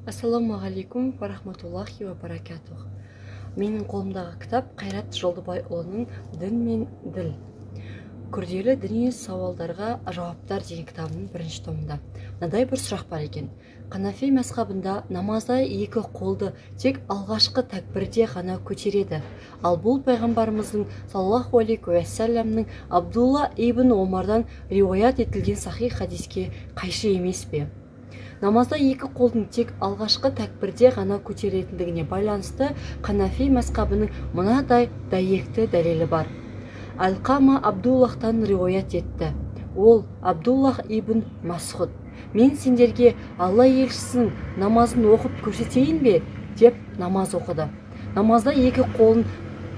Ассалаумағалейкум уа рахматуллахи уа баракатух. Менің қолымдағы кітап Қайрат Жолдыбайұлының «Дін мен діл. Күрделі діни сауалдарға жауаптар» деген кітабының бірінші томында. Мынадай бір сұрақ бар екен. Ханафи мазхабында намазда екі қолды тек алғашқы тәкбірде ғана көтереді. Ал бұл пайғамбарымыздың саллаллаху алейхи уассаламның Абдулла ибн Омардан риуаят етілген сахих хадиске қайшы емес пе? Намазда екі қолдың тек алғашқы тәкбірде ғана көтерілетіндігіне байланысты Ханафи мазхабының мынадай дәйекті дәлелі бар. Алқама Абдуллахтан риуаят етті. Ол Абдуллах ибн Масғұд: «Мен сендерге Алла елшісінің намазын оқып көрсетейін бе?» деп намаз оқыды. Намазда екі қолын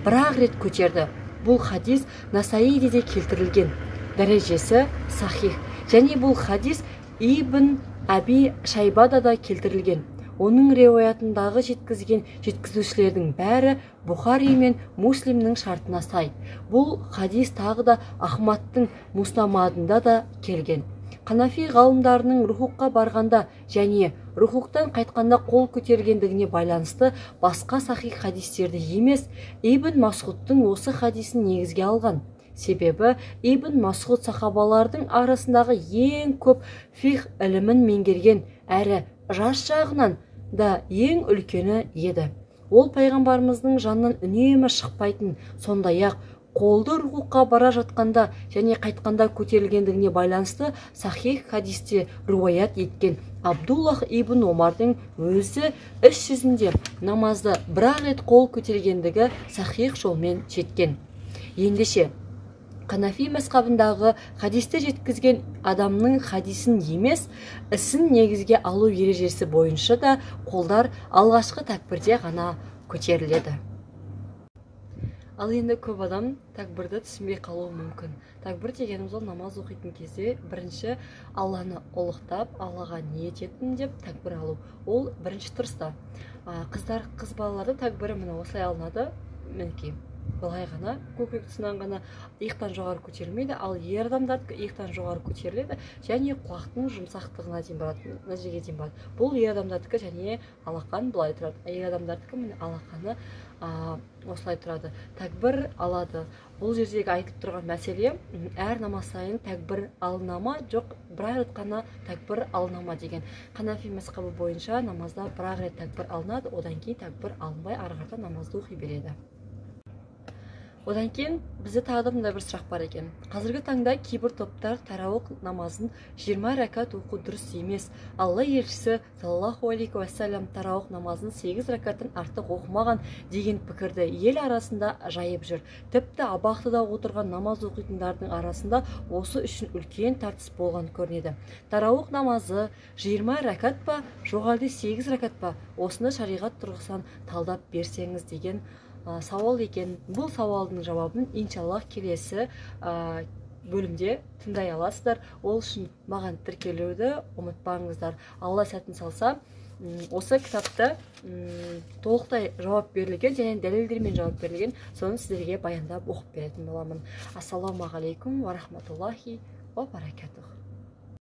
бір-ақ рет көтерді. Бұл хадис Насаиде де келтірілген. Дәрежесі сахих. Және бұл хадис Ибн Әби Шайбада да келтірілген. Оның риуаятындағы жеткізген жеткізушілердің бәрі Бұхари мен Муслимнің шартына сай. Бұл хадис тағы да Ахмадтың Муснадында да келген. Ханафи ғалымдарының рухуққа барғанда және рухуқтан қайтқанда қол көтергендігіне байланысты басқа сахих хадистерді емес, Ибн Масғұдтың осы хадисін негізге алған. Себебі Ибн Масғұд сахабалардың арасындағы ең көп фиқһ ілімін меңгерген, әрі жас жағынан да ең үлкені еді. Ол пайғамбарымыздың жанынан үнемі шықпайтын, сондай-ақ қолды рухуққа бара жатқанда және қайтқанда көтерілгендігіне байланысты сахих хадисте риуаят еткен Абдуллах ибн Омардың өзі іс жүзінде намазды бір-ақ рет қол көтергендігі сахих жолмен жеткен. Ендеше Ханафи мазхабындағы хадисті жеткізген адамның хадисін емес, ісін негізге алу ережесі бойынша да қолдар алғашқы тәкбірде ғана көтеріледі. Ал енді көп адам тәкбірді түсінбей қалуы мүмкін. Тәкбір дегеніміз ол намаз оқитын кезде бірінші Алланы ұлықтап, Аллаға ниет еттім деп тәкбір алу. Ол бірінші тұрыста. Қыздар, қыз балаларды тәкбірі міне осылай алынады. Мінекей, былай ғана, көкірек тұсынан ғана, иықтан жоғары көтерілмейді, ал ер адамдардікі иықтан жоғары көтеріледі және құлақтың жұмсақтығына дейін барады, мына жерге дейін барады. Бұл ер адамдардікі және алақан былай тұрады. Әйел адамдардікі міне алақаны осылай тұрады. Тәкбір алады. Бұл жердегі айтылып тұрған мәселе, әр намаз сайын тәкбір алына ма, жоқ бір рет қана тәкбір алына ма деген. Ханафи мазхабы бойынша намазда бір рет тәкбір алынады, одан кейін тәкбір алынбай ары қарата намазды оқи береді. Одан кейін бізде тағы да мындай бір сұрақ бар екен. Қазіргі таңда кейбір топтар тарауих намазын 20 ракат оқу дұрыс емес. Алла елшісі саллаллаху алейхи уассалам тарауих намазын 8 ракаттан артық оқымаған деген пікірді ел арасында жайып жүр. Тіпті абақтыда отырған намаз оқитындардың арасында осы үшін үлкен тартыс болған көрінеді. Тарауих намазы 20 ракат па, жоқ әлде 8 ракат па? Осыны шариғат тұрғысынан талдап берсеңіз деген сауал екен. Бұл сауалдың жауабын иншаллах келесі бөлімде тыңдай аласыздар. Ол үшін маған тіркелуді ұмытпаңыздар. Алла сәтін салса, осы кітапта толықтай жауап берілген және дәлелдермен жауап берілген, соны сіздерге баяндап оқып беретін боламын. Ассалаумағалейкум уа рахматуллахи уа баракатух.